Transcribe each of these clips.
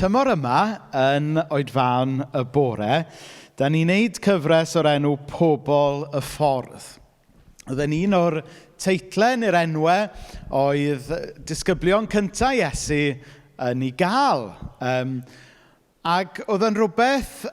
Tymor yma yn oedfaon y bore, da ni'n neud cyfres o'r enw Pobl y Ffordd. Oedd yn un o'r teitlau neu'r enwau oedd disgyblion cyntaf Iesu yn ei gael. Ac oedd yn rhywbeth,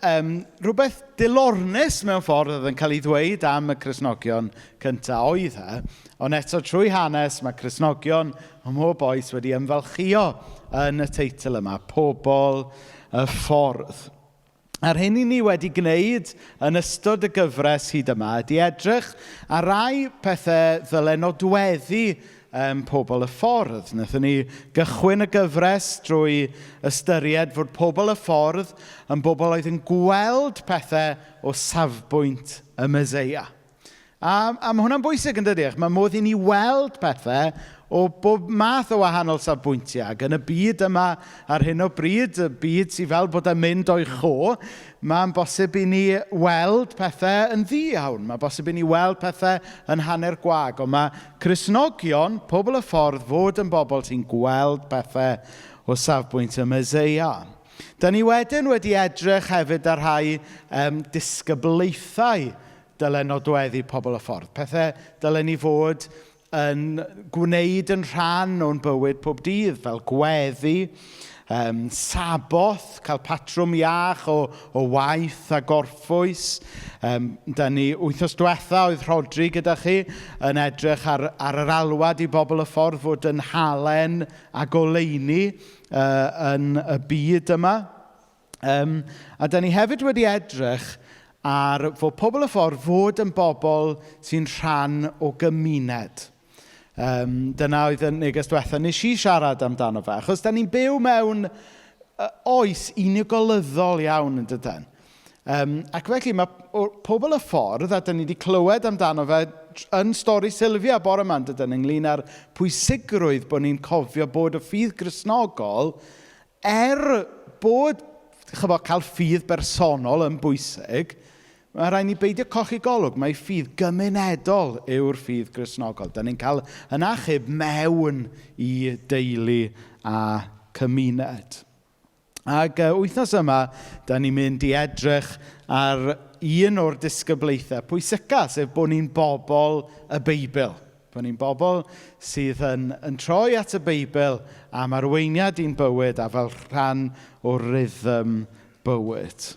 rhywbeth dilornus mewn ffordd oedd yn cael ei ddweud am y Cristnogion cyntaf oedd e. Ond eto trwy hanes mae Cristnogion ym mhob oes wedi ymfalchïo yn y teitl yma, Pobl y Ffordd. A'r hyn i ni wedi gwneud yn ystod y gyfres hyd yma ydy edrych ar rai pethau ddyle nodweddu pobl y ffordd. Wnaethon ni gychwyn y gyfres drwy ystyried fod pobl y ffordd yn bobl oedd yn gweld pethau o safbwynt y Meseia. A mae hwnna'n bwysig yn dydi? Mae modd i ni weld pethau o bob math o wahanol safbwyntiau. Ac yn y byd yma ar hyn o bryd, y byd sydd fel bod e'n mynd o'i cho, mae'n bosib i ni weld pethau yn ddu iawn. Mae'n bosib i ni weld pethau yn hanner gwag. Ond mae Cristnogion, pobl y ffordd, fod yn bobl sy'n gweld pethau o safbwynt y Meseia. Da ni wedyn wedi edrych hefyd ar rhai disgyblaethau dyle nodweddu pobl y ffordd. Pethau dylen ni fod yn gwneud yn rhan o'n bywyd pob dydd, fel gweddi, saboth, cael patrwm iach o waith a gorffwys. Da ni, wythnos diwetha oedd Rhodri gyda chi yn edrych ar yr alwad i bobl y ffordd fod yn halen a goleuni yn y byd yma. A da ni hefyd wedi edrych ar fod pobl y ffordd fod yn bobl sy'n rhan o gymuned. Dyna oedd y neges diwetha nes i siarad amdano fe, achos da ni'n byw mewn oes unigolyddol iawn yn dyden. Ac felly mae pobl y ffordd, a da ni wedi clywed amdano fe yn stori Sylvia bore yma, yn dyden, ynglyn â'r pwysigrwydd bod ni'n cofio bod y ffydd Gristnogol, bod cael ffydd bersonol yn bwysig, mae rhaid ni beidio cochi golwg, mae ffydd gymunedol yw'r ffydd Gristnogol. Da ni'n cael yn achub mewn i deulu a cymuned. Ac wythnos yma, da ni'n mynd i edrych ar un o'r disgyblaethau pwysica, sef bod ni'n bobl y Beibl. Bod ni'n bobl sydd yn troi at y Beibl am arweiniad i'n bywyd a fel rhan o rhythm bywyd.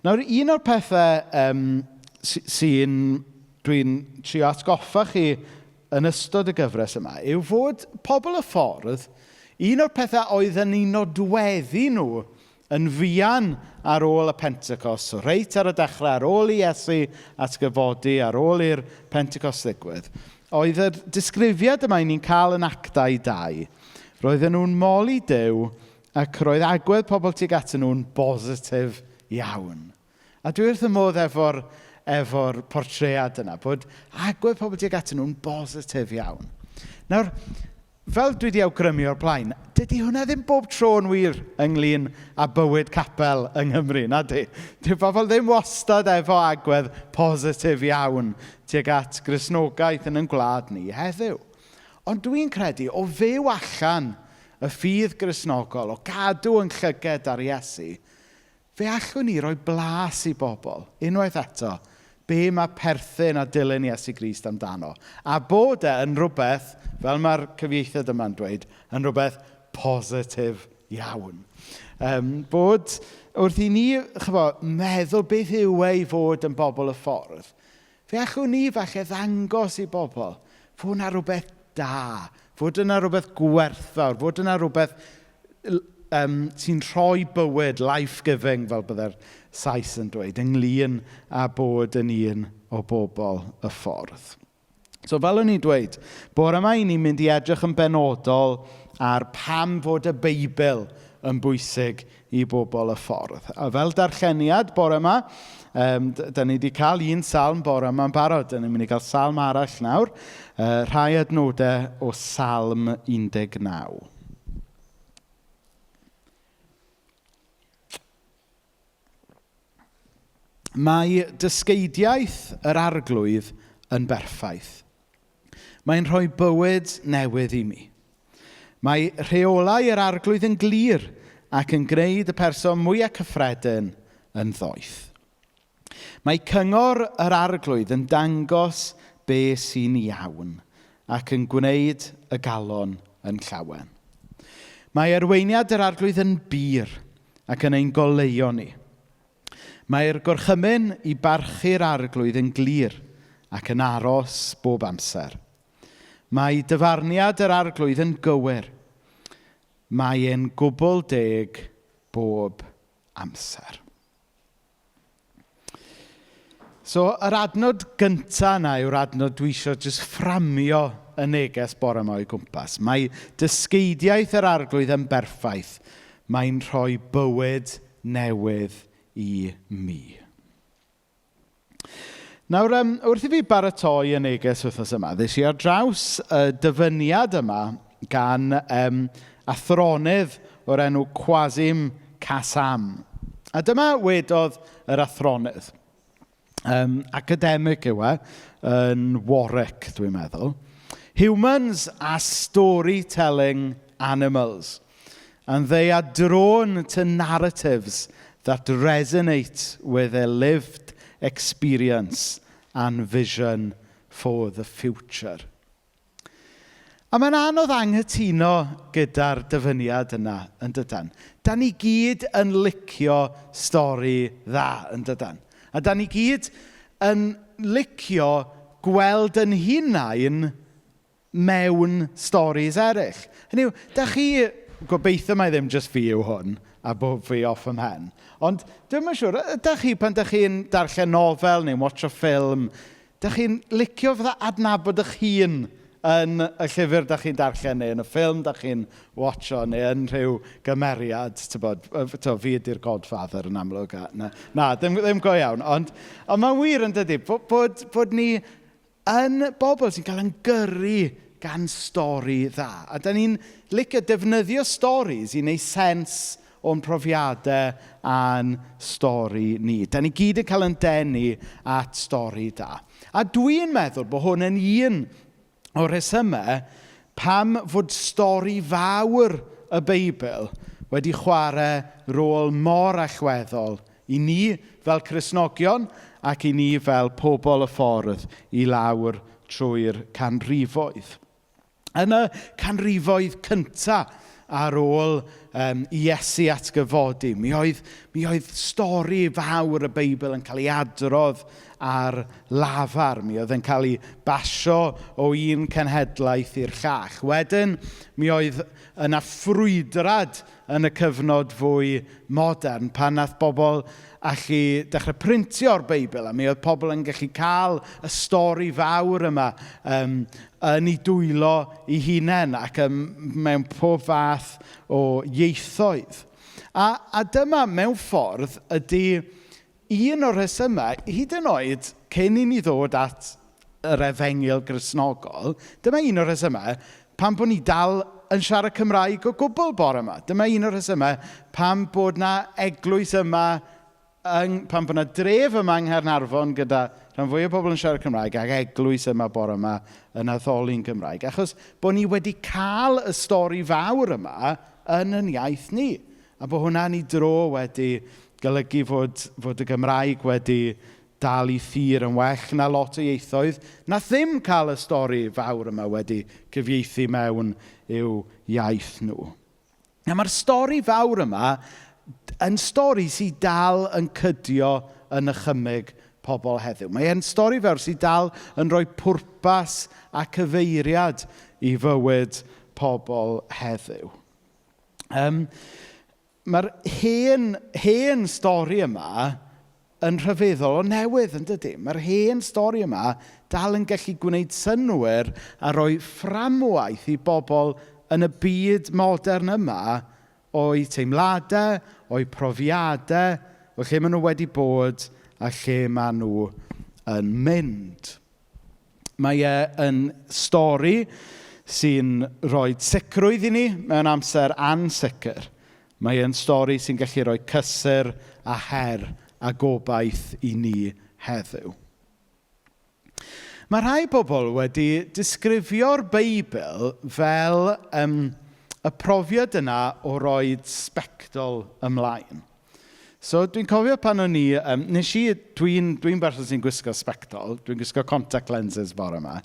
Nawr, un o'r pethau sy'n dwi'n trio atgoffa chi yn ystod y gyfres yma yw fod pobl y ffordd, un o'r pethau oedd yn eu nodweddu nhw yn fuan ar ôl y Pentecost, so reit ar y dechrau, ar ôl i Iesu atgyfodi, ar ôl i'r Pentecost ddigwydd, oedd yr disgrifiad yma i ni'n cael yn Actau 2. Roedden nhw'n moli Duw ac roedd agwedd pobl tuag atyn nhw'n bositif iawn. A dwi wrth y modd efo'r portread yna, bod agwedd pobl tuag atyn nhw'n bositif iawn. Nawr, fel dwi wedi awgrymu o'r blaen, dydy hwnna ddim bob tro yn wir ynglyn â bywyd capel yng Nghymru, na di? Dyw bobl ddim wastad efo agwedd positif iawn tuag at Gristnogaeth yn ein gwlad ni heddiw. Ond dwi'n credu o fyw allan y ffydd Gristnogol, o gadw yn llyged ar Iesu, fe allwn ni roi blas i bobl, unwaith eto, be mae perthyn a dilyn Iesu Grist amdano. A bod e yn rhywbeth, fel mae'r cyfieithiad yma'n dweud, yn rhywbeth positif iawn. Bod wrth i ni, meddwl beth yw e i fod yn bobl y ffordd, fe allwn ni falle ddangos i bobl fod yna rhywbeth da, fod yna rhywbeth gwerthfawr, fod yna rhywbeth sy'n rhoi bywyd, life-giving, fel bydde'r Sais yn dweud, ynglyn â bod yn un o bobl y ffordd. So fel o'n i'n dweud, bore yma i ni'n mynd i edrych yn benodol ar pam fod y Beibl yn bwysig i bobl y ffordd. A fel darlleniad bore yma, da ni wedi cael un salm bore yma'n barod. Da ni'n mynd i gael salm arall nawr, rhai adnodau o Salm 19. Mae dysgeidiaeth yr Arglwydd yn berffaith. Mae'n rhoi bywyd newydd i mi. Mae rheolau yr arglwydd yn glir ac yn gwneud y person mwyaf cyffredin yn ddoeth. Mae cyngor yr arglwydd yn dangos be sy'n iawn ac yn gwneud y galon yn llawen. Mae arweiniad yr arglwydd yn bur ac yn ein goleuo ni. Mae'r gorchymyn i barchu'r arglwydd yn glir ac yn aros bob amser. Mae dyfarniad yr arglwydd yn gywir. Mae e'n gwbl deg bob amser. So, yr adnod gyntaf yna yw'r adnod dwi eisiau jyst fframio y neges bore yma o'i gwmpas. Mae dysgeidiaeth yr arglwydd yn berffaith. Mae'n rhoi bywyd newydd i mi. Nawr, wrth i fi baratoi y neges wythnos yma, ddes i ar draws y dyfyniad yma gan athronydd o'r enw Quasim Cassam. A dyma wedodd yr athronydd. Academic yw e, yn Warwick, dwi'n meddwl. Humans are storytelling animals, and they are drawn to narratives that resonate with their lived experience and vision for the future. A mae'n anodd anghytuno gyda'r dyfyniad yna, yn dydan. Da ni gyd yn licio stori dda, yn dydan. A da ni gyd yn licio gweld yn hunain mewn storis eraill. Hynny yw, da chi, gobeithio mai ddim jyst fi yw hwn, a bod fi off 'y mhen. Ond dwi'm yn siŵr, ydych chi pan ydych chi'n darllen nofel neu'n watcho ffilm, ydych chi'n licio fatha adnabod eich hun yn y llyfr dach chi'n darllen neu yn y ffilm dach chi'n watcho neu yn rhyw gymeriad, tybod, fi ydy'r Godfather yn amlwg. A, na, na ddim go iawn, ond mae'n wir yn dydy, bod ni yn bobl sy'n cael yn gyrru gan stori dda. A da ni'n licio defnyddio storis i wneud sens o'n profiadau a'n stori ni. Da ni gyd yn cael yn denu at stori da. A dwi'n meddwl bod hwn yn un o'r rhesymau pam fod stori fawr y Beibl wedi chwarae rôl mor allweddol i ni fel Cristnogion ac i ni fel pobl y ffordd i lawr trwy'r canrifoedd. Yn y canrifoedd cyntaf ar ôl Iesu atgyfodi, mi oedd stori fawr y Beibl yn cael ei adrodd ar lafar. Mi oedd yn cael ei basio o un cenhedlaeth i'r llall. Wedyn, mi oedd yna ffrwydrad yn y cyfnod fwy modern pan nath bobl allu dechrau printio'r Beibl a mi oedd pobl yn gallu cael y stori fawr yma yn ei dwylo eu hunain ac mewn pob fath o ieithoedd. A dyma mewn ffordd ydy un o'r rhesymau, hyd yn oed cyn i ni ddod at yr efengyl Gristnogol, dyma un o'r rhesymau pam bod ni dal yn siarad Cymraeg o gwbl bore yma. Dyma un o'r rhesymau pam bod na eglwys yma, pam bod na dref yma yng Nghaernarfon gyda rhan fwy o bobl yn siarad Cymraeg ac eglwys yma bore yma yn addoli'n Gymraeg. Achos bod ni wedi cael y stori fawr yma yn yn iaith ni. A bod hwnna'n ei dro wedi golygu fod y Gymraeg wedi dal i thir yn well na lot o ieithoedd nath ddim cael y stori fawr yma wedi cyfieithu mewn i'w iaith nhw. A mae'r stori fawr yma yn stori sydd dal yn cydio yn nychymyg pobl heddiw. Mae e'n stori fawr sydd dal yn rhoi pwrpas a cyfeiriad i fywyd pobl heddiw. Mae'r hen stori yma yn rhyfeddol o newydd, yn dydy? Mae'r hen stori yma dal yn gallu gwneud synnwyr a rhoi fframwaith i bobl yn y byd modern yma o'u teimladau, o'u profiadau, o lle maen nhw wedi bod a lle maen nhw yn mynd. Mae e yn stori sy'n rhoi sicrwydd i ni mewn amser ansicr. Mae e'n stori sy'n gallu rhoi cysur a her a gobaith i ni heddiw. Mae rhai bobl wedi disgrifio'r Beibl fel y profiad yna o roi sbectol ymlaen. So dwi'n cofio pan o'n i, nes i, dwi'n dwi berson sy'n gwisgo sbectol, dwi'n gwisgo contact lenses bore yma,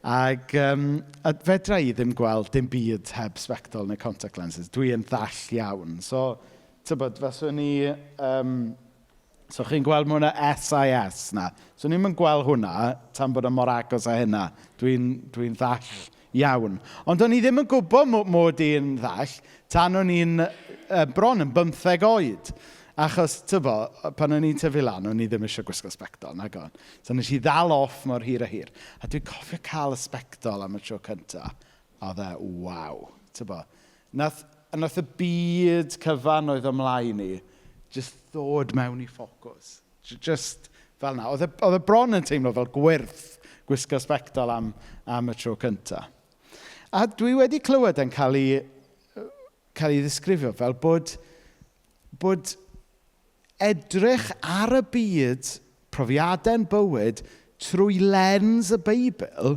ac a fedra i ddim gweld dim byd heb sbectol neu contact lenses. Dwi'n ddall iawn. So, tybod, faswn i... so chi'n gweld ma' hwnna SIS 'na. So ni'm yn gweld hwnna tan bod o mor agos â hynna. Dwi'n dwi ddall iawn. Ond o'n i ddim yn gwybod mod i'n ddall tan o'n i'n bron yn 15 oed. Achos, tybo, pan o'n i'n tyfu lan, o'n i ddim eisiau gwisgo sbectol, nag o'n. So nes i ddal off mor hir a hir. A dwi'n cofio cael y sbectol am y tro cyntaf. A oedd e, waw. Tybo, nath y byd cyfan oedd ymlaen i just ddod mewn i ffocws. Just fel 'na. Oedd e bron yn teimlo fel gwyrth gwisgo sbectol am y tro cyntaf. A dwi wedi clywed yn cael ei ddisgrifio fel bod edrych ar y byd, profiadau'n bywyd, trwy lens y Beibl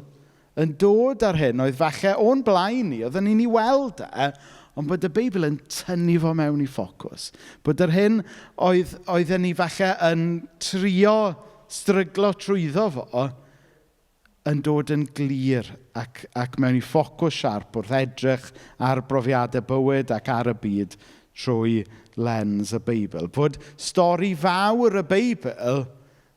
yn dod ar hyn oedd falle o'n blaen ni, oedden ni'n ei weld e, ond bod y Beibl yn tynnu fo mewn i ffocws. Bod yr hyn oedden ni falle yn trio stryglo trwyddo fo, yn dod yn glir ac mewn i ffocws siarp wrth edrych ar brofiadau bywyd ac ar y byd trwy lens y Beibl. Bod stori fawr y Beibl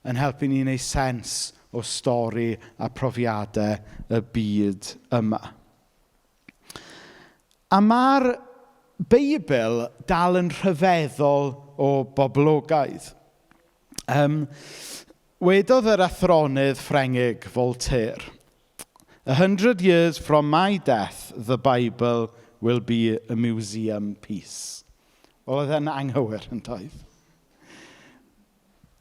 yn helpu ni wneud sens o stori a profiadau y byd yma. A mae'r Beibl dal yn rhyfeddol o boblogaidd. Wedodd yr athronydd Ffrengig Voltaire, "100 years from my death, the Bible will be a museum piece." Wel, oedd e'n anghywir yn doedd?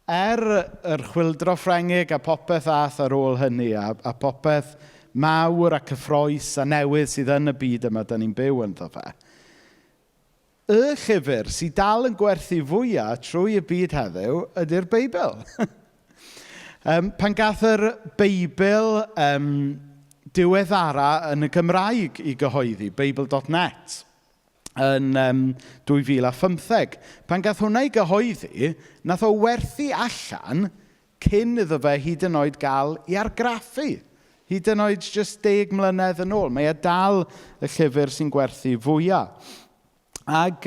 Er yr chwyldro Ffrengig a popeth ath ar ôl hynny a popeth mawr a cyffrous a newydd sydd yn y byd yma da ni'n byw ynddo fe, y llyfr sydd dal yn gwerthu fwyaf trwy y byd heddiw ydy'r Beibl. Pan gath yr Beibl diweddara yn y Gymraeg i gyhoeddi, Beibl.net, yn 2015. Pan gath hwnna i gyhoeddi, nath o werthu allan cyn iddo fe hyd yn oed gael ei argraffu. Hyd yn oed jyst 10 mlynedd yn ôl. Mae e dal y llyfr sy'n gwerthu fwyaf. Ac,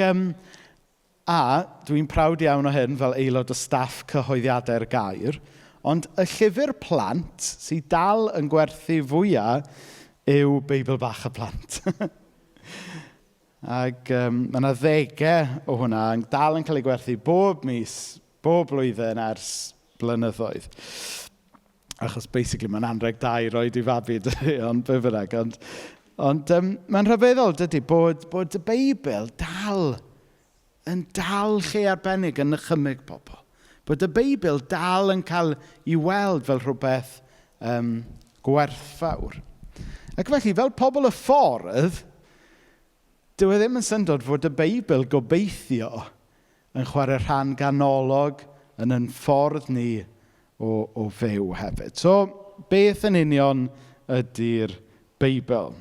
a dwi'n proud iawn o hyn fel aelod o staff cyhoeddiadau'r gair, ond y llyfr plant sydd dal yn gwerthu fwyaf yw Beibl Bach y Plant. Ac mae yna ddegau o hwnna yn dal yn cael ei gwerthu bob mis, bob blwyddyn ers blynyddoedd. Achos basically mae'n anreg da i roed i fabi, dydy, ond be bynnag. Ond mae'n rhyfeddol, dydy, bod y Beibl dal yn dal lle arbennig yn nychymyg pobl. Bod y Beibl dal yn cael ei weld fel rhywbeth gwerthfawr. Ac felly, fel pobl y ffordd, dyw e ddim yn syndod fod y Beibl gobeithio yn chwarae rhan ganolog yn ffordd ni o fyw hefyd. So, beth yn union ydy'r Beibl?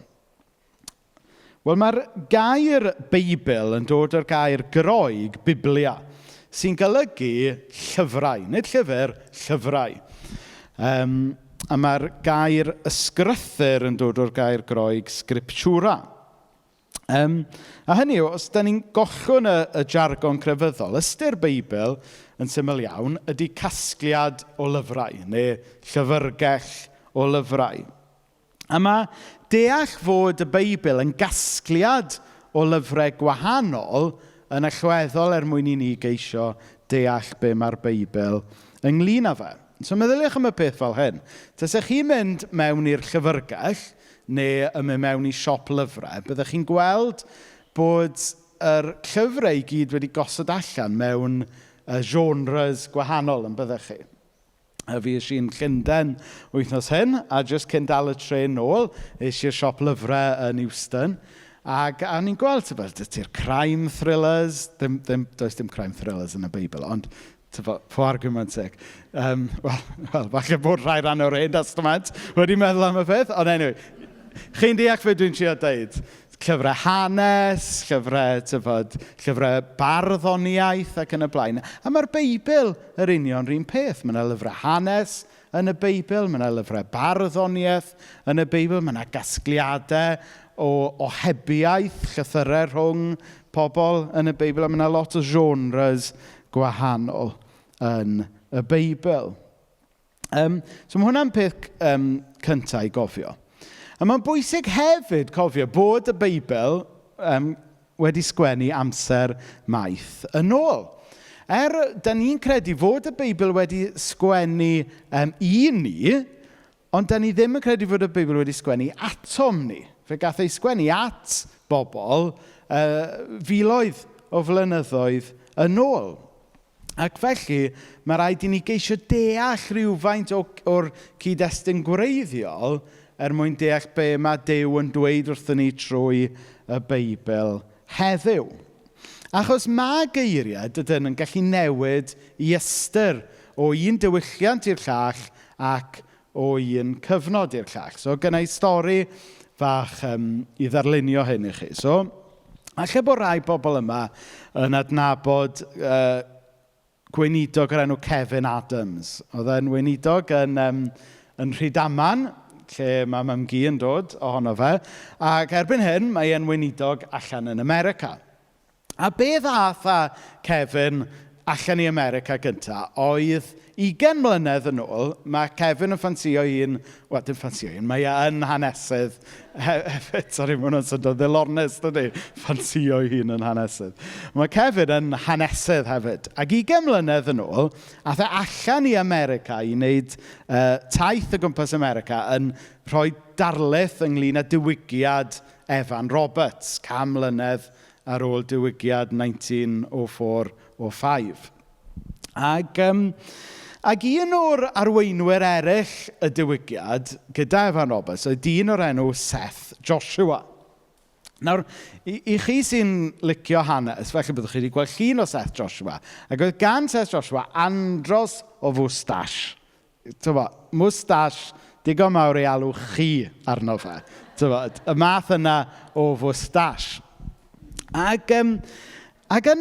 Wel, mae'r gair Beibl yn dod o'r gair Groeg, Biblia, sy'n golygu llyfrau. Nid llyfr, llyfrau. A mae'r gair ysgrythur yn dod o'r gair Groeg scriptura. A hynny yw, os da ni'n gollwng y jargon crefyddol, ystyr Beibl yn syml iawn ydy casgliad o lyfrau, neu llyfrgell o lyfrau. A mae deall fod y Beibl yn gasgliad o lyfrau gwahanol yn allweddol er mwyn i ni geisio deall be mae'r Beibl ynglyn â fe. So meddyliwch am y peth fel hyn. Tasech chi'n mynd mewn i'r llyfrgell neu yn mynd mewn i siop lyfrau, byddech chi'n gweld bod yr llyfrau i gyd wedi gosod allan mewn genres gwahanol yn byddech chi. A fi es i'n Llundain wythnos hyn, a jyst cyn dal y trên nôl, es i'r siop lyfrau yn Euston, ac a ni'n gweld, tybed, ti'r crime thrillers, ddim, does dim crime thrillers yn y Beibl, ond tybod, for argument's sake. Wel, falle bod rhai rhan o'r Hen Testament wedi meddwl am y peth, ond anyway, chi'n deall beth dwi'n trio deud. llyfrau hanes, llyfrau, tyfod, llyfrau barddoniaeth ac yn y blaen. A mae'r Beibl yr union rhywun peth. Mae yna lyfrau hanes yn y Beibl, mae yna lyfrau barddoniaeth yn y Beibl, mae yna gasgliadau o ohebiaeth, llythyrau rhwng pobl yn y Beibl, a mae yna lot o genres gwahanol yn y Beibl. So mae hwnna'n peth cyntaf i gofio. A mae'n bwysig hefyd cofio bod y Beibl wedi sgwennu amser maith yn ôl. Da ni'n credu fod y Beibl wedi sgwennu i ni, ond da ni ddim yn credu fod y Beibl wedi sgwennu atom ni. Fe gath ei sgwennu at bobl filoedd o flynyddoedd yn ôl. Ac felly, mae rhaid i ni geisio deall rhywfaint o'r cyd-destun gwreiddiol er mwyn deall be mae Duw yn dweud wrthyn ni trwy y Beibl heddiw. Achos mae geiriau dydyn yn gallu newid i ystyr o un diwylliant i'r llall ac o un cyfnod i'r llall. So, gynna i stori fach i ddarlunio hyn i chi. So, alle bod rai bobl yma yn adnabod gweinidog o'r enw Kevin Adams. Oedd e'n weinidog yn Rhydaman, lle mae mam-gu yn dod ohono fe. Ac erbyn hyn, mae e'n weinidog allan yn America. A be ddath â Kevin allan i America gynta oedd 20 mlynedd yn ôl, mae Kevin yn ffansio un, wel, dim ffansio un, mae e yn hanesydd hefyd, sori, mae hwnna'n syndod ddilornus, dydy, ffansio hun yn hanesydd. Mae Kevin yn hanesydd hefyd. Ac 20 mlynedd yn ôl, aeth e allan i America i wneud taith o gwmpas America yn rhoi darlith ynglyn â diwygiad Evan Roberts, 100 mlynedd ar ôl diwygiad 1904-05. Ac un o'r arweinwyr eraill y diwygiad gyda Evan Roberts oedd dyn o'r enw Seth Joshua. Nawr, i chi sy'n licio hanes, felly byddwch chi wedi gweld llun o Seth Joshua. Ac oedd gan Seth Joshua andros o fwstash. Tyfo, mwstash digon mawr i alw chi arno fe. Tyfo, y math yna o fwstash. Ac yn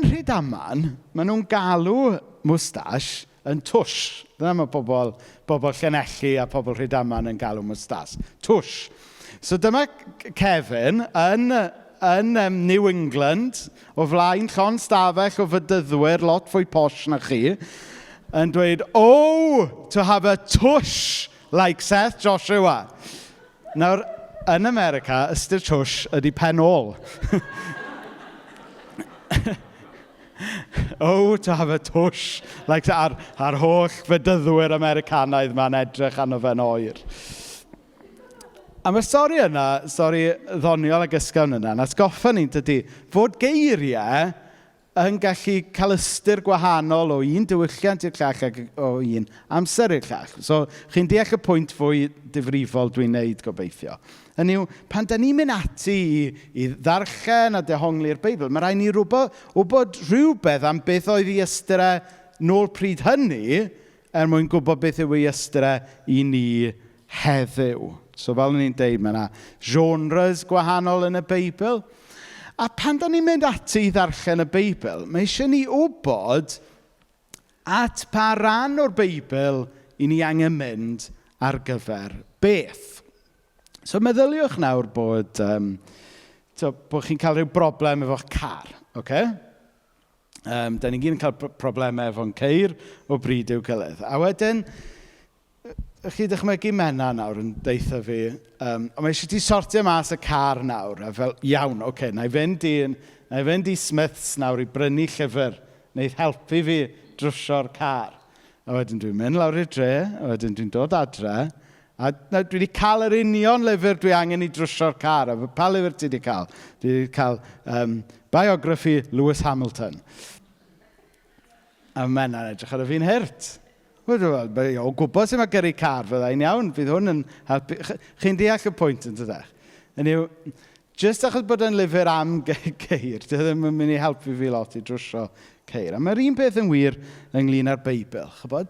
Rhydaman, maen nhw'n galw mwstash yn tush. Dyna mae bobl Llanelli a pobl Rhydaman yn galw mwstash. Tush. So dyma Kevin yn New England, o flaen llond stafell o fydyddwyr, lot fwy posh na chi, yn dweud, "Oh, to have a tush like Seth Joshua." Nawr, yn America, ystyr tush ydy pen ôl. "Oh, to have a tush." Like ar holl fydyddwyr Americanaidd ma'n edrych arno fe'n oer. A mae'r stori yna, stori ddoniol ac ysgafn yna, yn atgoffa ni'n dydy, fod geiriau yn gallu cael ystyr gwahanol o un diwylliant i'r llall ac o un amser i'r llall. So, chi'n deall y pwynt fwy difrifol dwi'n neud gobeithio. Hynny yw, pan da ni'n mynd ati i ddarllen a dehongli'r Beibl, mae rhaid ni wybod rhywbeth am beth oedd ei ystyr e nôl pryd hynny er mwyn gwybod beth yw ei ystyr e i ni heddiw. So fel o'n i'n deud, mae yna genres gwahanol yn y Beibl. A pan da ni'n mynd ati i ddarllen y Beibl, mae eisiau ni wybod at pa ran o'r Beibl i ni angen mynd ar gyfer beth. So meddyliwch nawr bod chi'n cael rhyw broblem efo'ch car, ocê? Da ni gyd yn cael problemau efo'n ceir o bryd i'w gilydd. A wedyn, chi dychmygu Mena nawr yn deutha fi, ond mae eisiau ti sortio mas y car nawr, a fel, iawn, oce, okay, na i fynd i Smiths nawr i brynu llyfr, wneud helpu fi drwsio'r car. A wedyn dwi'n mynd lawr i'r dre, a wedyn dwi'n dod adre, a na, dwi wedi cael yr union lyfr dwi angen i drwsio'r car. A pa lyfr ti wedi cael? Dwi wedi cael biography Lewis Hamilton. A Mena'n edrych ar y fi'n hurt. Wel, o gwybod sut mae gyrru car, fyddai'n iawn, fydd hwn yn helpu. Chi'n deall y pwynt yn dydych? Hynny yw, jyst achos bod yn lyfr am geir, dyw e ddim yn mynd i helpu fi lot i drwsio ceir. A mae'r un peth yn wir ynglyn â'r Beibl, chybod?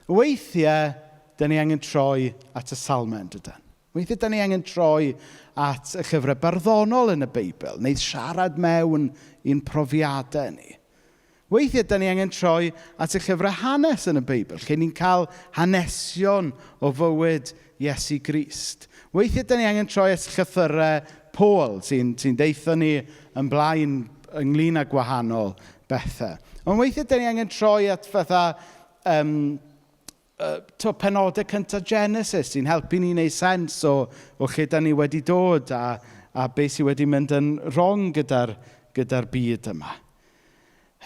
Weithiau, dyn ni angen troi at y salmau, dydyn. Weithiau da ni angen troi at y llyfrau barddonol yn y Beibl, neu siarad mewn i'n profiadau ni. Weithiau da ni angen troi at y llyfrau hanes yn y Beibl, lle ni'n cael hanesion o fywyd Iesu Grist. Weithiau da ni angen troi at llythyrau Paul, sy'n sy deitho ni yn blaen ynglyn â gwahanol bethau. Ond weithiau da ni angen troi at fatha to, penodau cyntaf Genesis sy'n helpu ni wneud sens o, o lle da ni wedi dod a, a beth sydd wedi mynd yn wrong gyda'r gyda byd yma.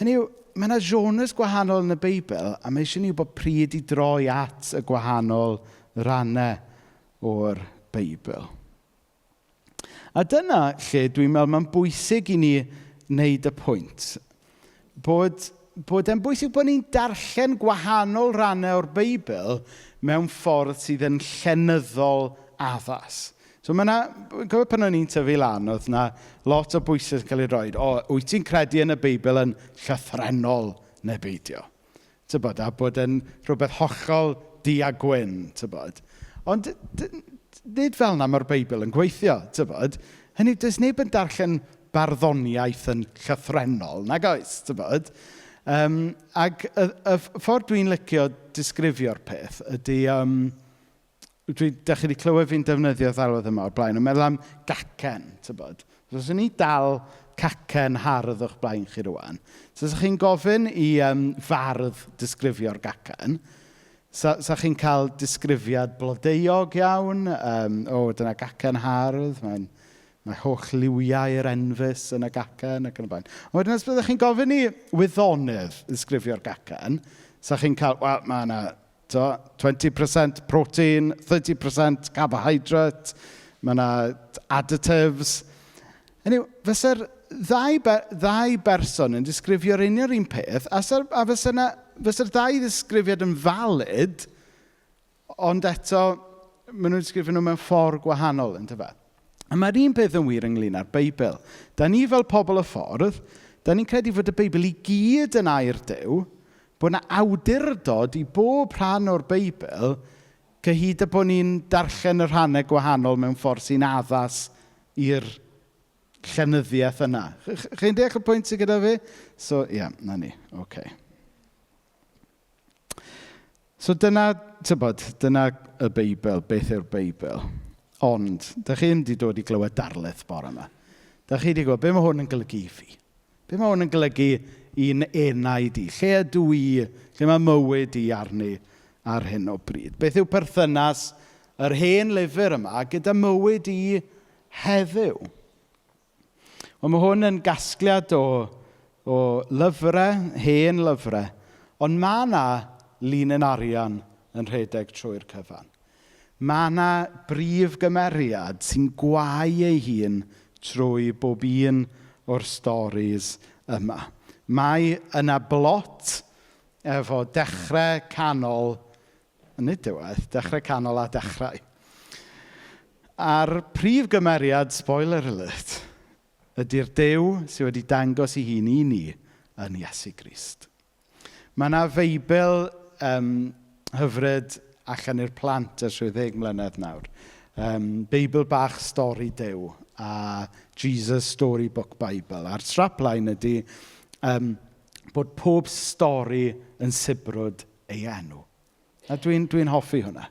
Hynny yw, mae yna genres gwahanol yn y Beibl a mae eisiau ni wybod pryd i droi at y gwahanol rannau o'r Beibl. A dyna lle dwi'n meddwl mae'n bwysig i ni wneud y pwynt bod, bod e'n bwysig bod ni'n darllen gwahanol rannau o'r Beibl mewn ffordd sydd yn llenyddol addas. So mae yna, cofio pan o'n i'n tyfu lan, oedd yna lot o bwysau yn cael ei roed. O, wyt ti'n credu yn y Beibl yn llythrennol neu beidio? Tybod, a bod yn rhywbeth hollol du a gwyn, tybod. Ond nid fel yna mae'r Beibl yn gweithio, tybod. Hynny, does neb yn darllen barddoniaeth yn llythrennol, nag oes, tybod. Um, ac y, y ffordd dwi'n licio disgrifio'r peth ydy... Um, dwi, dach chi wedi clywed fi'n defnyddio ddelwedd yma o'r blaen, ond meddwl am gacen, tybod. So, os ni dal cacen hardd o'ch blaen chi rwan, so os chi'n gofyn i um, fardd disgrifio'r gacen, sa, sa chi'n cael disgrifiad blodeuog iawn, um, o, dyna gacen hardd, mae'n Mae holl liwiau'r enfys yn y gacen ac yn y blaen. Ond wedyn os byddwch chi'n gofyn i wyddonydd ddisgrifio'r gacen, sa chi'n cael, wel, mae yna to, 20% protein, 30% carbohydrate, mae yna additives. Hynny yw, fysa'r ddau, be, ddau berson yn disgrifio'r union un peth, a, sa, a fysa na, fysa'r ddau ddisgrifiad yn valid, ond eto, maen nhw'n disgrifio nhw mewn ffordd gwahanol, yn dyfa. A mae'r un peth yn wir ynglyn â'r Beibl. Da ni fel pobl y ffordd, da ni'n credu fod y Beibl i gyd yn air Duw, bod yna awdurdod i bob rhan o'r Beibl, cyhyd y bod ni'n darllen y rhannau gwahanol mewn ffordd sy'n addas i'r llenyddiaeth yna. Chi'n deall y pwynt sydd gyda fi? So, ie, yeah, na ni. Oce. Okay. So dyna, tybod, dyna y Beibl, beth yw'r Beibl. Ond, da chi ddim wedi dod i glywed darlith bore yma. Da chi wedi gwybod, be mae hwn yn golygu i fi? Be mae hwn yn golygu i'n enaid i? Lle ydw i? Lle mae mywyd i arni ar hyn o bryd? Beth yw perthynas yr hen lyfr yma gyda mywyd i heddiw? Wel, mae hwn yn gasgliad o, o lyfrau, hen lyfrau, ond mae yna linyn arian yn rhedeg trwy'r cyfan. Mae yna brif gymeriad sy'n gwau ei hun trwy bob un o'r storis yma. Mae yna blot efo dechrau canol, nid diwedd, dechrau canol a dechrau. A'r prif gymeriad, spoiler alert, ydy'r Duw sydd wedi dangos ei hun i ni yn Iesu Grist. Mae yna Feibl um, hyfryd allan i'r plant ers rhyw ddeg mlynedd nawr. Um, Beibl bach stori Duw a Jesus Storybook Bible. A'r strapline ydy um, bod pob stori yn sibrwd ei enw. A dwi'n dwi hoffi hwnna.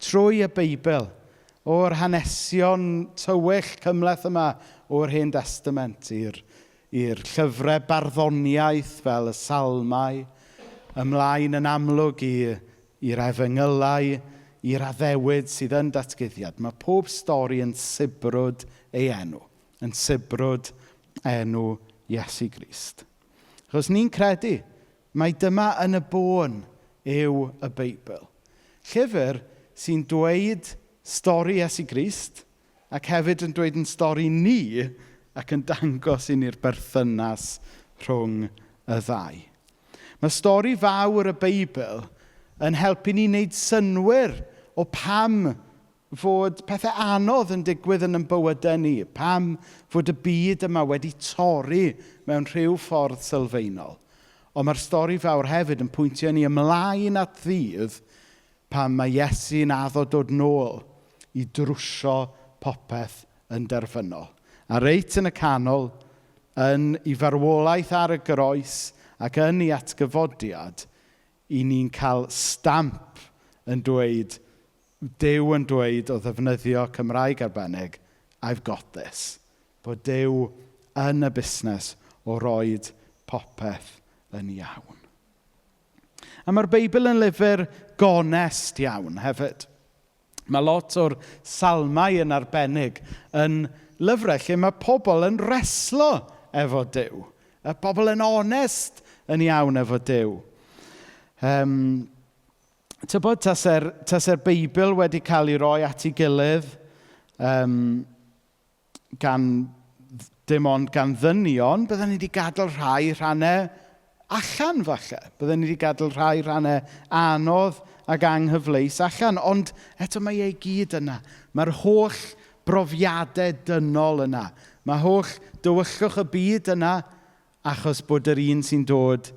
Trwy y Beibl, o'r hanesion tywyll cymhleth yma o'r Hen Testament i'r i'r llyfrau barddoniaeth fel y Salmau, ymlaen yn amlwg i i'r efengylau, i'r addewid sydd yn datguddiad. Mae pob stori yn sibrwd ei enw, yn sibrwd enw Iesu Grist. Achos ni'n credu mai dyma yn y bôn yw y Beibl. Llyfr sy'n dweud stori Iesu Grist ac hefyd yn dweud yn stori ni ac yn dangos i ni'r berthynas rhwng y ddau. Mae stori fawr y Beibl yn helpu ni wneud synnwyr o pam fod pethau anodd yn digwydd yn ein bywydau ni. Pam fod y byd yma wedi torri mewn rhyw ffordd sylfaenol. Ond mae'r stori fawr hefyd yn pwyntio ni ymlaen at ddydd pan mae Iesu'n addo dod nôl i drwsio popeth yn derfynol. A reit yn y canol, yn ei farwolaeth ar y groes ac yn ei atgyfodiad, i ni'n cael stamp yn dweud, Duw yn dweud o ddefnyddio Cymraeg arbennig, "I've got this." Bod Duw yn y busnes o roid popeth yn iawn. A mae'r Beibl yn lyfr gonest iawn hefyd. Mae lot o'r salmau yn arbennig yn lyfrau lle mae pobl yn reslo efo Duw. Y pobl yn onest yn iawn efo Duw. Tybod, tase'r tase Beibl wedi cael ei roi at ei gilydd gan, dim ond gan ddynion, bydden ni wedi gadael rhai rhannau allan falle. Bydden ni wedi gadael rhai rhannau anodd ac anghyfleus allan, ond eto mae ei gyd yna. Mae'r holl brofiadau dynol yna. Mae holl dywyllwch y byd yna achos bod yr un sy'n dod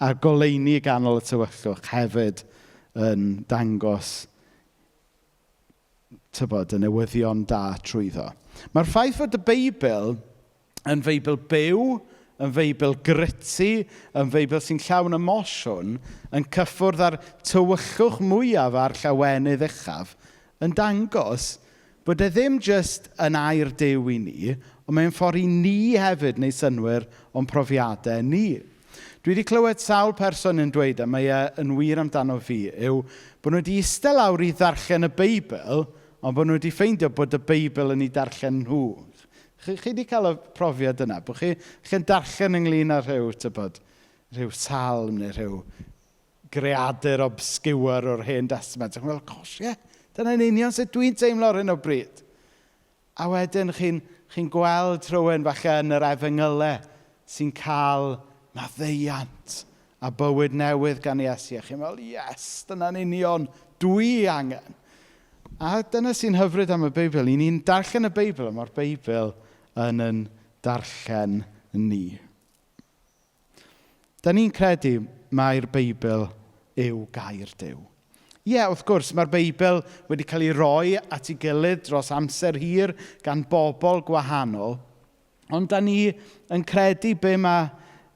a'r goleuni i ganol y tywyllwch hefyd yn dangos tybod, y newyddion da trwyddo. Mae'r ffaith fod y Beibl yn Feibl byw, yn Feibl gritty, yn Feibl sy'n llawn emosiwn, yn cyffwrdd â'r tywyllwch mwyaf a'r llawenydd uchaf, yn dangos bod e ddim jyst yn air Duw i ni, ond mae'n ffordd i ni hefyd wneud synnwyr o'n profiadau ni. Dwi wedi clywed sawl person yn dweud, a mae e yn wir amdano fi, yw bod nhw wedi eistedd lawr i ddarllen y Beibl, ond bod nhw wedi ffeindio bod y Beibl yn ei darllen nhw. Chi wedi cael y profiad yna, bod chi'n darllen ynglyn â rhyw, tybod, rhyw salm neu rhyw greadur obscure o'r Hen Testament. A chi'n meddwl, gosh, ie, dyna'n union sut dwi'n teimlo ar hyn o bryd. A wedyn chi'n chi gweld rhywun falle yn yr efengylau sy'n cael maddeuant a bywyd newydd gan Iesu. A chi'n meddwl, yes, dyna'n union dwi angen. A dyna sy'n hyfryd am y Beibl. I ni'n darllen y Beibl, a mae'r Beibl yn darllen ni. Da ni'n credu mai'r Beibl yw gair Duw. Ie, wrth gwrs, mae'r Beibl wedi cael ei roi at ei gilydd dros amser hir gan bobl gwahanol, ond da ni yn credu be mae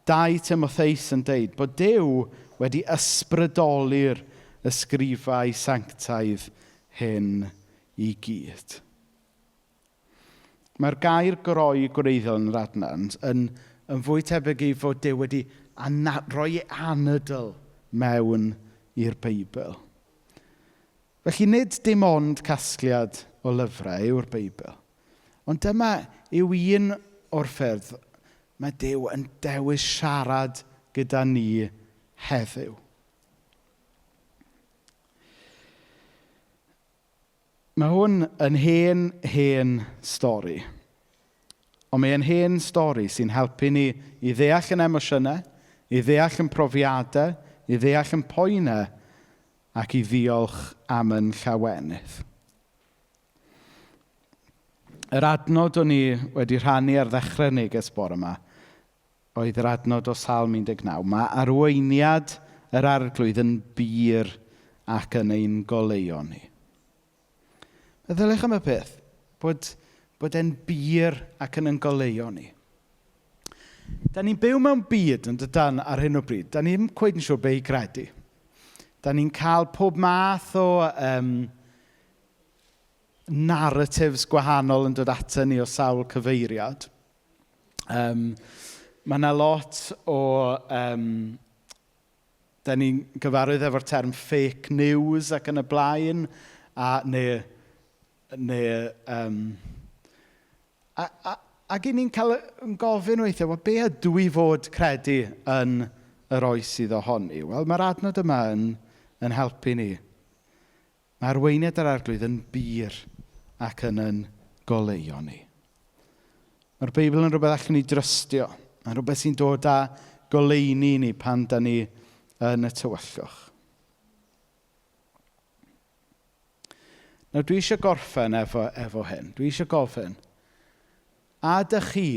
2 Timotheus yn deud, bod Duw wedi ysbrydoli'r ysgrifau sanctaidd hyn i gyd. Mae'r gair Groeg gwreiddiol yn yr adnod yn fwy tebyg i fod Duw wedi rhoi ei anadl mewn i'r Beibl. Felly nid dim ond casgliad o lyfrau yw'r Beibl. Ond dyma yw un o'r ffyrdd mae Duw yn dewis siarad gyda ni heddiw. Mae hwn yn hen, hen stori. Ond mae e'n hen stori sy'n helpu ni i ddeall yn emosiynau, i ddeall yn profiadau, i ddeall yn poenau, ac i ddiolch am yn llawenydd. Yr adnod o'n i wedi rhannu ar ddechrau neges bore yma oedd yr adnod o Salm 19. Mae arweiniad yr Arglwydd yn bur ac yn ein goleuo ni. Meddyliwch am y peth, bod e'n bur ac yn ein goleuo ni. Da ni'n byw mewn byd yn dydan ar hyn o bryd. Da ni'm cweit yn siŵr be i gredu. Da ni'n cael pob math o narratives gwahanol yn dod ato ni o sawl cyfeiriad. Mae yna lot o... Da ni'n gyfarwydd efo'r term fake news ac yn y blaen, a, neu, neu, a, a, ac i ni'n cael yn gofyn weithiau, wel, be ydw i fod credu yn yr oes sydd ohoni? Wel, mae'r adnod yma yn helpu ni. Mae arweiniad yr Arglwydd yn bur ac yn goleuo ni. Mae'r Beibl yn rhywbeth allwn ni drystio. Mae'n rhywbeth sy'n dod â goleuni ni pan da ni yn y tywyllwch. Nawr, dwi eisiau gorffen efo hyn. Dwi eisiau gofyn, a ydych chi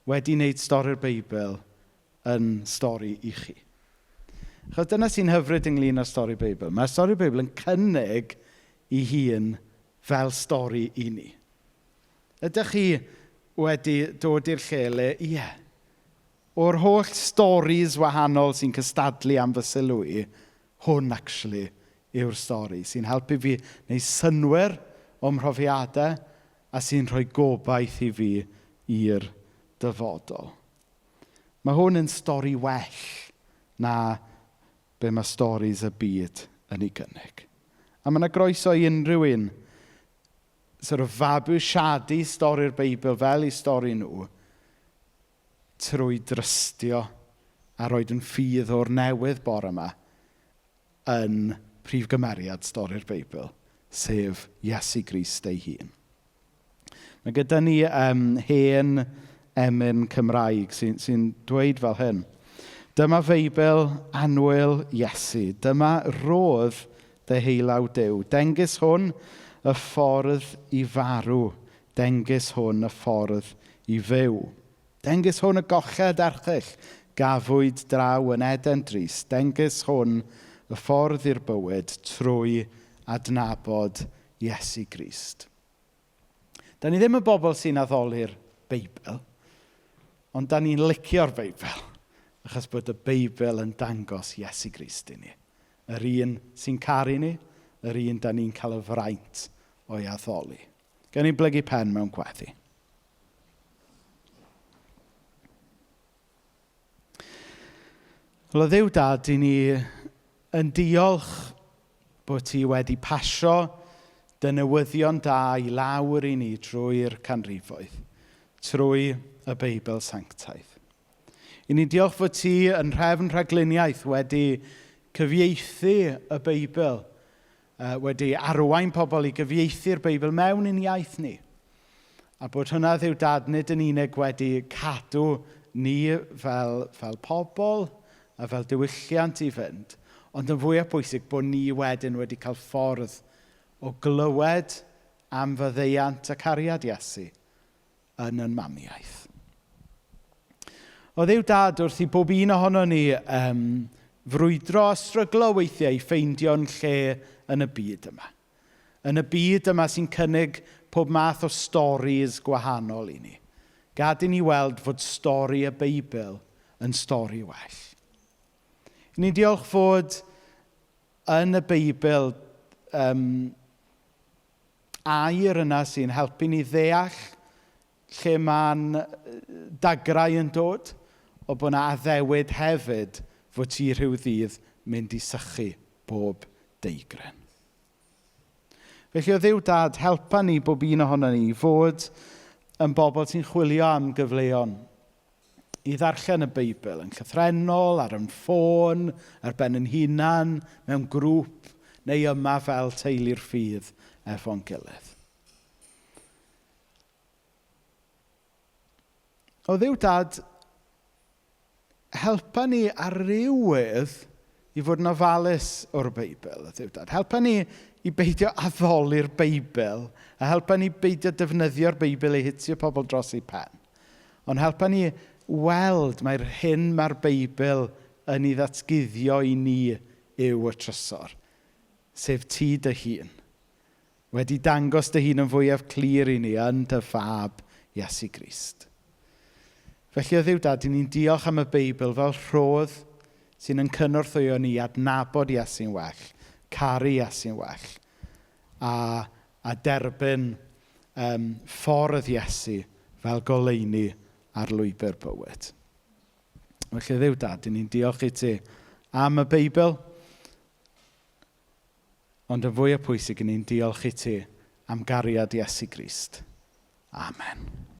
wedi wneud stori'r Beibl yn stori i chi? Achos dyna sy'n hyfryd ynglyn â stori'r Beibl. Mae stori'r Beibl yn cynnig ei hun fel stori i ni? Ydych chi wedi dod i'r lle le, ie, o'r holl storis wahanol sy'n cystadlu am fy sylw i, hwn actually yw'r stori sy'n helpu fi wneud synnwyr o'm mhrofiadau a sy'n rhoi gobaith i fi i'r dyfodol. Mae hwn yn stori well na be mae storis y byd yn ei gynnig. A mae yna groeso i unrhyw un sort of fabwysiadu stori'r Beibl fel eu stori nhw trwy drystio a roed yn ffydd o'r newydd bore yma yn prif gymeriad stori'r Beibl, sef Iesu Grist ei hun. Mae gyda ni hen emyn Cymraeg sy dweud fel hyn. Dyma Feibl annwyl Iesu. Dyma rodd deheulaw Duw. Dengys hwn y ffordd i farw. Dengys hwn y ffordd i fyw. Dengys hwn y golled erchyll gafwyd draw yn Eden drist. Dengys hwn y ffordd i'r bywyd trwy adnabod Iesu Grist. Da ni ddim yn bobl sy'n addoli'r Beibl, ond da ni'n licio'r Beibl, achos bod y Beibl yn dangos Iesu Grist i ni. Yr un sy'n caru ni, yr un da ni'n cael y fraint o'i addoli. Gawn ni blygu pen mewn gweddi. Wel, o Dduw Dad, i ni yn diolch bod ti wedi pasio dy newyddion da i lawr i ni drwy'r canrifoedd, trwy y Beibl Sanctaidd. I ni diolch fod ti yn nhrefn rhagluniaeth wedi cyfieithu y Beibl, wedi arwain pobl i gyfieithu'r Beibl mewn i'n iaith ni. A bod hwnna, Dduw Dad, nid yn unig wedi cadw ni fel pobl a fel diwylliant i fynd, ond yn fwyaf pwysig bod ni wedyn wedi cael ffordd o glywed am faddeuant a cariad Iesu yn ein mamiaith. O Dduw Dad, wrth i bob un ohono ni frwydro a stryglo weithiau i ffeindio'n lle yn y byd yma. Yn y byd yma sy'n cynnig pob math o storis gwahanol i ni. Gad i ni weld fod stori y Beibl yn stori well. Ni'n diolch fod yn y Beibl air yna sy'n helpu ni ddeall lle mae'n dagrau yn dod, o bod yna addewid hefyd fod ti rhyw ddydd mynd i sychu bob deigren. Felly o Dduw Dad, helpa ni bob un ohono ni i fod yn bobl sy'n chwilio am gyfleon i ddarllen y Beibl yn llythrennol, ar yn ffôn, ar ben yn hunan, mewn grŵp, neu yma fel teulu'r ffydd efo'n gilydd. O Dduw Dad, helpa ni ar rywydd i fod yn ofalus o'r Beibl, o Dduw Dad. Helpa ni i beidio addoli'r Beibl, a helpa ni beidio defnyddio'r Beibl i hitio pobl dros eu pen. Ond helpa ni weld mai'r hyn mae'r Beibl yn ei ddatguddio i ni yw y trysor, sef ti dy hun. Wedi dangos dy hun yn fwyaf clir i ni yn dy fab Iesu Grist. Felly o Dduw Dad, ni'n diolch am y Beibl fel rhodd sy'n yn cynorthwyo ni i adnabod Iesu'n well, caru Iesu'n well, a derbyn ffordd Iesu fel goleuni ar lwybr bywyd. Felly Dduw Dad, ni'n diolch i ti am y Beibl, ond yn fwy o pwysig, ni'n diolch i ti am gariad Iesu Grist. Amen.